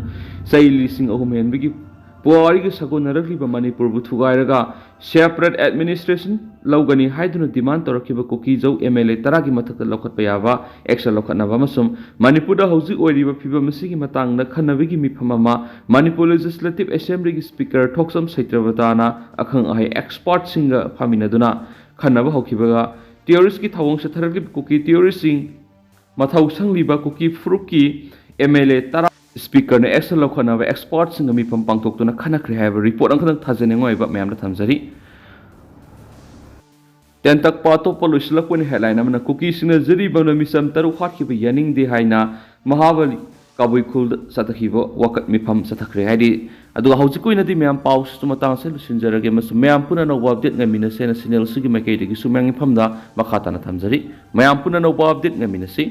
ꯆꯍꯤ ꯂꯤꯁꯤꯡ ꯑꯍꯨꯝ ꯍꯦꯟꯕꯒꯤ ꯄꯨꯋꯥꯔꯤꯒ ꯁꯥꯒꯣꯟꯅꯔꯛꯂꯤꯕ ꯃꯅꯤꯄꯨꯔꯕꯨ ꯊꯨꯒꯥꯏꯔꯒ separate administration ꯂꯧꯒꯅꯤ ꯍꯥꯏꯗꯨꯅ demand ꯇꯧꯔꯛꯈꯤꯕ ꯀꯨꯀꯤꯖꯧ MLA ꯇꯔꯥꯒꯤ ꯃꯊꯛꯇ ꯂꯧꯈꯠꯄ ꯌꯥꯕ action ꯂꯧꯈꯠꯅꯕ ꯑꯃꯁꯨꯡ ꯃꯅꯤꯄꯨꯔꯗ ꯍꯧꯖꯤꯛ ꯑꯣꯏꯔꯤꯕ ꯐꯤꯕꯝ ꯑꯁꯤꯒꯤ ꯃꯇꯥꯡꯗ ꯈꯟꯅꯕꯒꯤ ꯃꯤꯐꯝ ꯑꯃ ꯃꯅꯤꯄꯨꯔ Legislative Assemblyꯒꯤ Speaker ꯊꯣꯛꯆꯝ ꯁꯩꯇ꯭ꯔꯕꯇꯥꯅ ꯑꯈꯪ ꯑꯍꯩ expertꯁꯤꯡꯒ ꯐꯝꯃꯤꯟꯅꯗꯨꯅ ꯈꯟꯅꯕ ꯍꯧꯈꯤꯕꯒ terroristꯀꯤ ꯊꯧꯑꯣꯡ ꯆꯠꯊꯔꯛꯂꯤꯕ ꯀꯨꯀꯤ terroristꯁꯤꯡ ꯃꯊꯧ ꯁꯪꯂꯤꯕ ꯀꯨꯀꯤ ꯐꯨꯔꯨꯞꯀꯤ MLA ꯇꯔꯥ Speakerꯅ action ꯂꯧꯈꯠꯅꯕ expertꯁꯤꯡꯒ ꯃꯤꯐꯝ ꯄꯥꯡꯊꯣꯛꯇꯨꯅ ꯈꯟꯅꯈ꯭ꯔꯦ ꯍꯥꯏꯕ report ꯑꯃꯈꯛꯇꯪ ꯊꯥꯖꯅꯤꯡꯉꯥꯏ ꯑꯣꯏꯕ ꯃꯌꯥꯝꯗ ꯊꯝꯖꯔꯤ꯫ ꯇꯦꯟꯇꯛꯄ ꯑꯇꯣꯞꯄ ꯂꯣꯏꯁꯤꯜꯂꯛꯄ ꯑꯣꯏꯅ headline ꯑꯃꯅ, ꯀꯨꯀꯤꯁꯤꯡꯅ ꯖꯤꯔꯤꯕꯥꯝꯅ ꯃꯤꯆꯝ ꯇꯔꯨꯛ ꯍꯥꯠꯈꯤꯕ ꯌꯥꯅꯤꯡꯗꯦ ꯍꯥꯏꯅ ꯃꯍꯥꯕꯂꯤ ꯀꯕꯨꯏ ꯈꯨꯜꯗ ꯆꯠꯊꯈꯤꯕ ꯋꯥꯀꯠ ꯃꯤꯐꯝ ꯆꯠꯊꯈ꯭ꯔꯦ ꯍꯥꯏꯔꯤ꯫ ꯑꯗꯨꯒ ꯍꯧꯖꯤꯛꯀꯤ ꯑꯣꯏꯅꯗꯤ ꯃꯌꯥꯝ ꯄꯥꯎꯁꯤꯁꯨ ꯃꯇꯥꯡ ꯑꯁꯤꯗ ꯂꯣꯏꯁꯤꯟꯖꯔꯒꯦ ꯑꯃꯁꯨꯡ ꯃꯌꯥꯝ ꯄꯨꯟꯅ ꯑꯅꯧꯕ update ꯉꯥꯏꯃꯤꯟꯅꯁꯦꯅ channel ꯑꯁꯤꯒꯤ ꯃꯥꯏꯀꯩꯗꯒꯤꯁꯨ ꯃꯌꯥꯝꯒꯤ ꯃꯐꯝꯗ ꯃꯈꯥ ꯇꯥꯅ ꯊꯝꯖꯔꯤ꯫ ꯃꯌꯥꯝ ꯄꯨꯟꯅ ꯑꯅꯧꯕ update ꯉꯥꯏꯃꯤꯟꯅꯁꯤ꯫